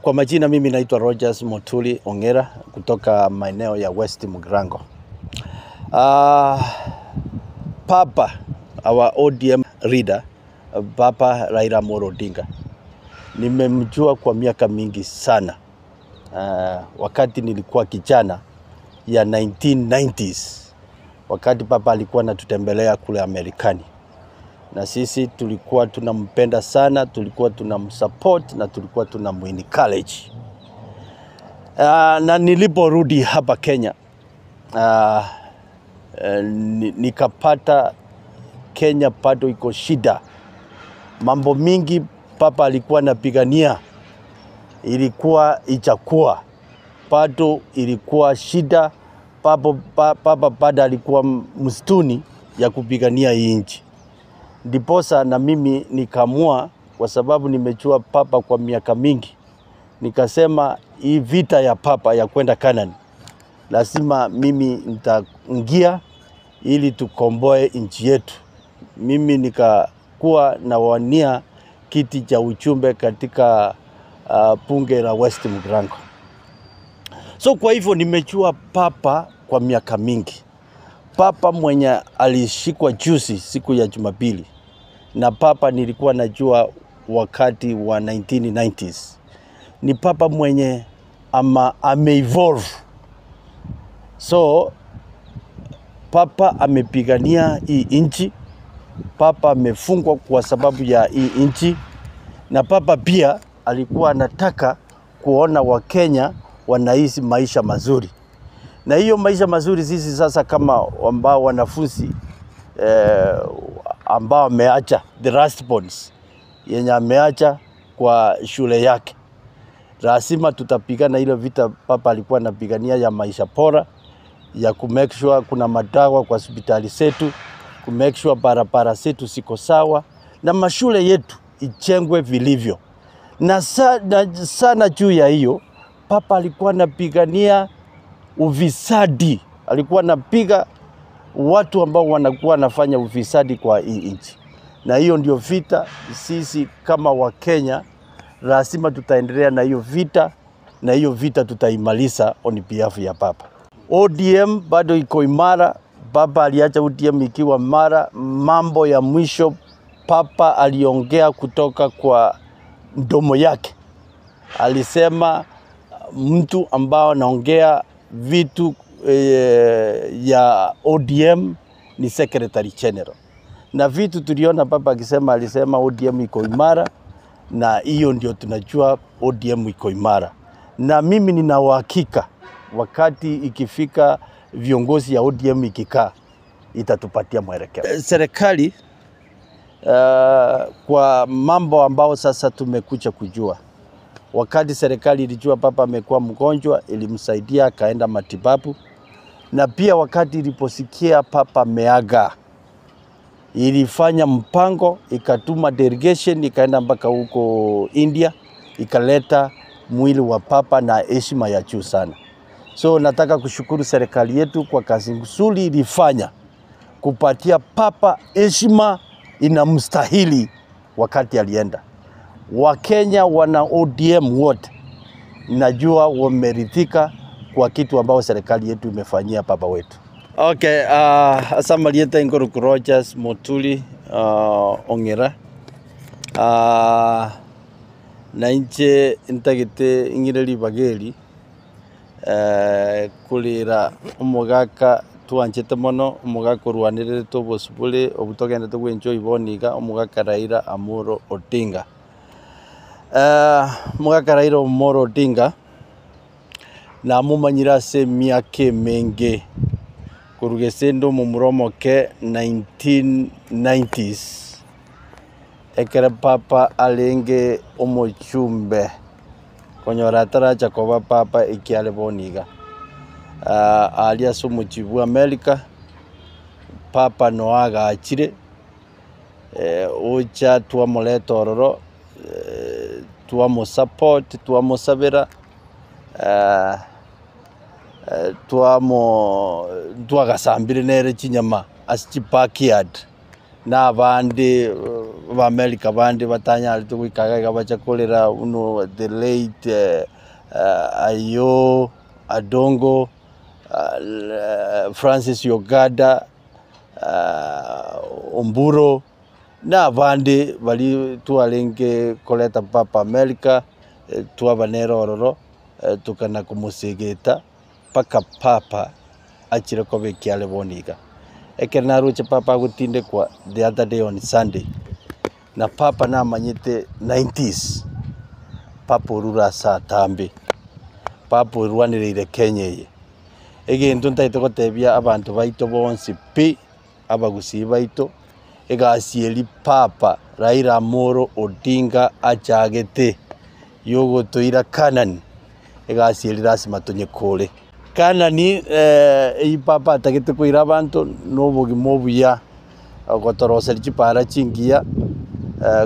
Kwa majina mimi naitwa Rogers Muturi Ong'era kutoka maeneo ya West Mugrango. Papa, our ODM leader, Papa Raila Amolo Odinga, nimemjua kwa miaka mingi sana. Wakati nilikuwa kijana ya 1990s, wakati papa alikuwa anatutembelea kule Amerikani na sisi tulikuwa tunampenda sana, tulikuwa tunamsupport na tulikuwa tunamuencourage. Na niliporudi hapa Kenya nikapata Kenya bado iko shida, mambo mingi papa alikuwa anapigania ilikuwa ichakuwa bado ilikuwa shida. Papa bado alikuwa msituni ya kupigania hii nchi. Ndiposa na mimi nikaamua, kwa sababu nimejua papa kwa miaka mingi, nikasema hii vita ya papa ya kwenda Canaan lazima mimi nitaingia ili tukomboe nchi yetu. Mimi nikakuwa nawania kiti cha uchumbe katika bunge la West Mugrango. So kwa hivyo nimejua papa kwa miaka mingi. Papa mwenye alishikwa juzi siku ya Jumapili, na papa nilikuwa najua wakati wa 1990s. Ni papa mwenye ama ameevolve. So papa amepigania hii nchi, papa amefungwa kwa sababu ya hii nchi, na papa pia alikuwa anataka kuona Wakenya wanaishi maisha mazuri na hiyo maisha mazuri sisi sasa kama ambao wanafunzi ambao ameacha the last bonds yenye ameacha kwa shule yake, lazima tutapigana ile vita papa alikuwa anapigania ya maisha bora, ya ku make sure kuna madawa kwa hospitali zetu, ku make sure barabara zetu ziko sawa na mashule yetu ijengwe vilivyo. Na sana juu ya hiyo, papa alikuwa anapigania ufisadi, alikuwa anapiga watu ambao wanakuwa wanafanya ufisadi kwa hii nchi, na hiyo ndio vita sisi kama Wakenya lazima tutaendelea na hiyo vita, na hiyo vita tutaimaliza on behalf ya papa. ODM bado iko imara. Papa aliacha ODM ikiwa imara. Mambo ya mwisho papa aliongea kutoka kwa mdomo yake, alisema mtu ambao anaongea vitu ya ODM ni secretary general, na vitu tuliona papa akisema, alisema ODM iko imara, na hiyo ndio tunajua ODM iko imara, na mimi nina uhakika wakati ikifika viongozi ya ODM ikikaa itatupatia mwelekeo. Serikali kwa mambo ambao sasa tumekuja kujua wakati serikali ilijua papa amekuwa mgonjwa, ilimsaidia akaenda matibabu, na pia wakati iliposikia papa ameaga, ilifanya mpango, ikatuma delegation ikaenda mpaka huko India, ikaleta mwili wa papa na heshima ya juu sana. So nataka kushukuru serikali yetu kwa kazi nzuri ilifanya kupatia papa heshima inamstahili wakati alienda. Wakenya wana ODM wote najua wameridhika kwa kitu ambao serikali yetu imefanyia papa wetu. Okay, asamalieta Inguru Rogers Muturi Ong'era na inche ntagete ing'ire ribageri kurira omogaka twanchete mono omogaka orwanererete obosuburi obu togendete gwenchwa bono iga omogaka Raila Amolo Odinga. Omogaka Raila Amolo Odinga namomanyire ase emiaka emenge korwa gese inde omomura omoke 1990s ekere papa arenge omochumbe konyora ataracha koba papa ekiare bono iga. Aria ase omochie bwa America papa noe agachire ocha twamoreta ororo twamosupport twamosabera twamo twagasambire nere chinyama ase chibackyard. Na abande Abaamerika bande batanyarete goika iga iga bacha korera buna the late Ayoo Adongo, Francis Ogada, Omburo, na abande baria twarenge koreta Papa America, twaba nere ororo, tokana komosegeta. Mpaka papa achire koba ekiare bono iga. Ekero naroche papa agotindekwa the other day on Sunday, na papa namanyete nineties, papa orure ase atambe, papa orwanereire Kenya eye. Egento ntagete gotebia abanto baito bonsi pi, abagusii baito, egasi eria papa Raila Amolo Odinga achagete yogotoira Canaan, egasi eria lasima tonyekore. Canaan eyio papa atagete koira abanto na obogima obuya, gotoroseria chipara chingiya,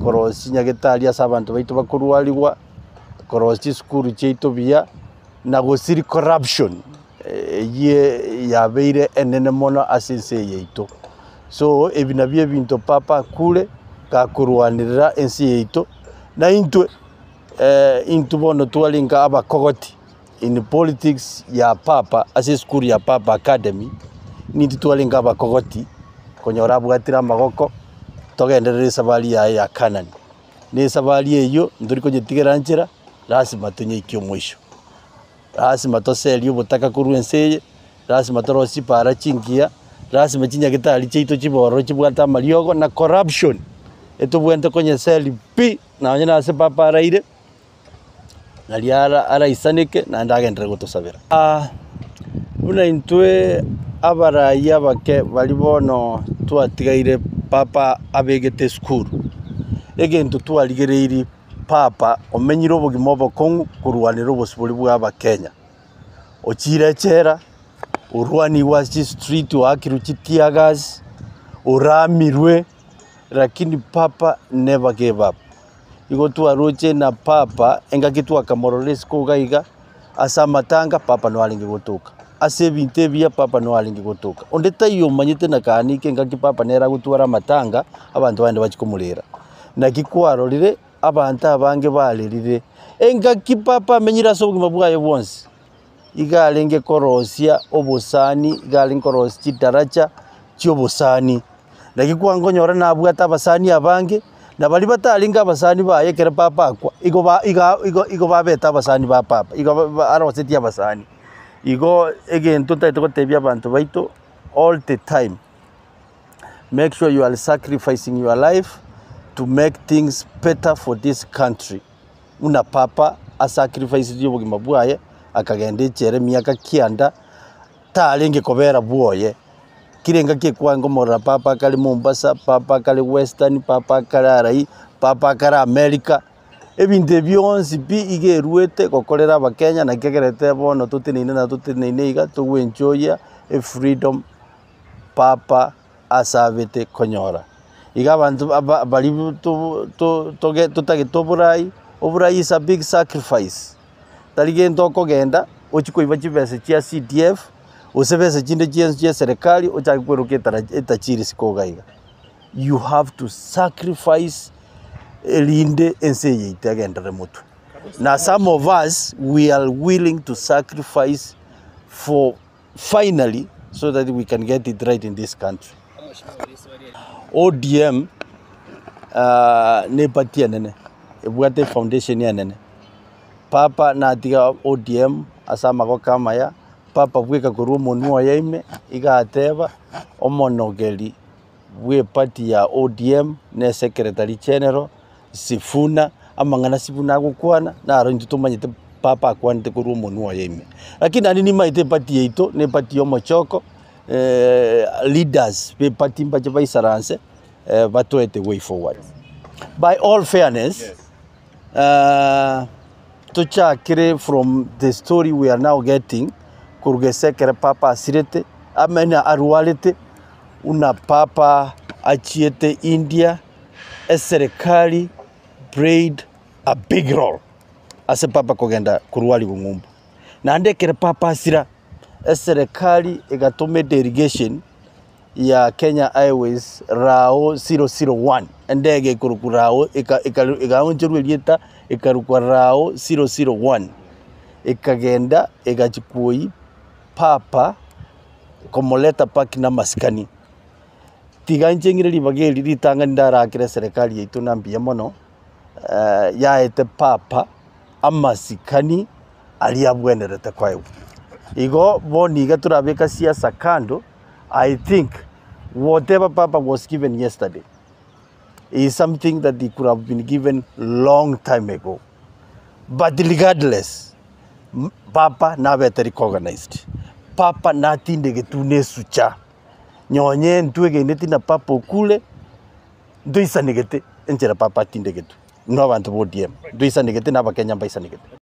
korosia chinyagetari ase abanto baito bakorwariwa, korosia chisukuru chiaito buya, na gosiria corruption eyio yabeire enene mono ase ense eye yaito. So ebi nabio ebinto papa akure, gakorwanerera ense yaito, na intwe intwe bono twarenge abakogoti in politics ya papa ase esukuru ya papa academy, nintwe twarenge abakogoti konyora abwatire amagoko togenderere esabari yaye ya Canaan. Na esabari eyio ntori konyetigera nchera, lasima tonyeike omoisho. Lasima toserie obotaka korwa ense eye, lasima torosie chipara chingiya, lasima chinyagetari chiaito chibe ororo chibwate amariogo na corruption etobwenerete konyeseria pi, nonye na ase papa araire, naria ara araisaneke naende agenderere gotosabera. Buna intwe abarai abake baria bono twatigaire papa abegete esukuru, egento twarigereirie Papa omenyire obogima obokong'u korwanera obosibore bwa abakenya, ochire echela, orwanigwe ase chistreet oakirwe chitear gas, oramirwe, lakini papa never gave up. Igo twaroche na papa engaki twakamorora isiko iga iga, ase amatanga papa no arenge gotoka, ase ebinto ebiya papa no arenge gotoka. Onde taiyo omanyete na kaanike engaki papa nere agotwara amatanga, abanto bagende bachie komorera. Naki kwarorire abanto abange barerire, engaki papa amenyire ase obogima bwaye bwonsi, iga arenge korosia obosani, iga arenge korosia chidaraja chi'obosani. Naki kwangonyora nabwate abasani abange, na baria batarenge abasani baye ekero papa akwa, igo ba iga igo igo babete abasani ba papa, igo ba ba arosetie abasani. Igo egento ntagete gotebia abanto baito all the time. Make sure you are sacrificing your life to make things better for this country. Buna papa asacrificetie obogima bwaye akagenda echela emiaka kianda tarenge kobera bwoye. Kera engaki ekwange nkomorora papa akare Mombasa, papa akare Western, papa akare arai, papa akare America. Ebinto ebi bionsi pi iga eruete gokorera abakenya naki ekerete bono toteneine na toteneine iga togoenjoyia efreedom. Papa asabete konyora. Iga abanto ba baria to to toge totagete oborai, oborai is a big sacrifice, tari gento okogenda ochie koiba chibesa chia CDF, gose besa chinde chiensi chia eserekari ochake kweroka etara etachiri isiko iga iga. You have to sacrifice erinde ense eye yaito egenderere motwe. Na some of us we are willing to sacrifice for finally so that we can get it right in this country. ODM ah, ne party enene ebwate foundation enene papa natiga ODM ase amagoko amaya papa bweka korwa omonwa oye ime iga ateba omonogeri bw'eparty ya ODM ne secretary general Sifuna, amang'ana Sifuna agokwana naro intwe tomanyete papa akwanete korwa omonwa oye ime. Lakini naende nimaete eparty yaito na eparty ya omochoko leaders ba eparty mbache baisaranse batoete way forward. By all fairness tochakere from the story we are now getting korwa gese ekero papa asirete I mean arwarete buna papa achiete India. Eserekari played a big role ase papa kogenda korwarigwa ng'umbu. Naende ekero papa asira, eserekari egatoma ederegation ya Kenya Airways Rao 001, endege ekorokwa Rao eka eka egaonchorwa erieta ekarokwa Rao 001, ekagenda egachia kwoyia papa komoreta park na amasikani. Tiga inche ng'ire ribaga eri ritang'ani ndarakere eserekari yaito na mbuya mono, yaete papa amasikani aria abwenerete koegwa. Igo bono iga torabeka siasa kando, I think whatever papa was given yesterday is something that he could have been given long time ago. But regardless, papa nabete recognized, papa natindegetwe na esucha, nonye ntwegeneti na papa okure, ntoisanegete enchera papa atindegetwe, na abanto ba ODM, ntoisanegete na abakenya mbaisanegete.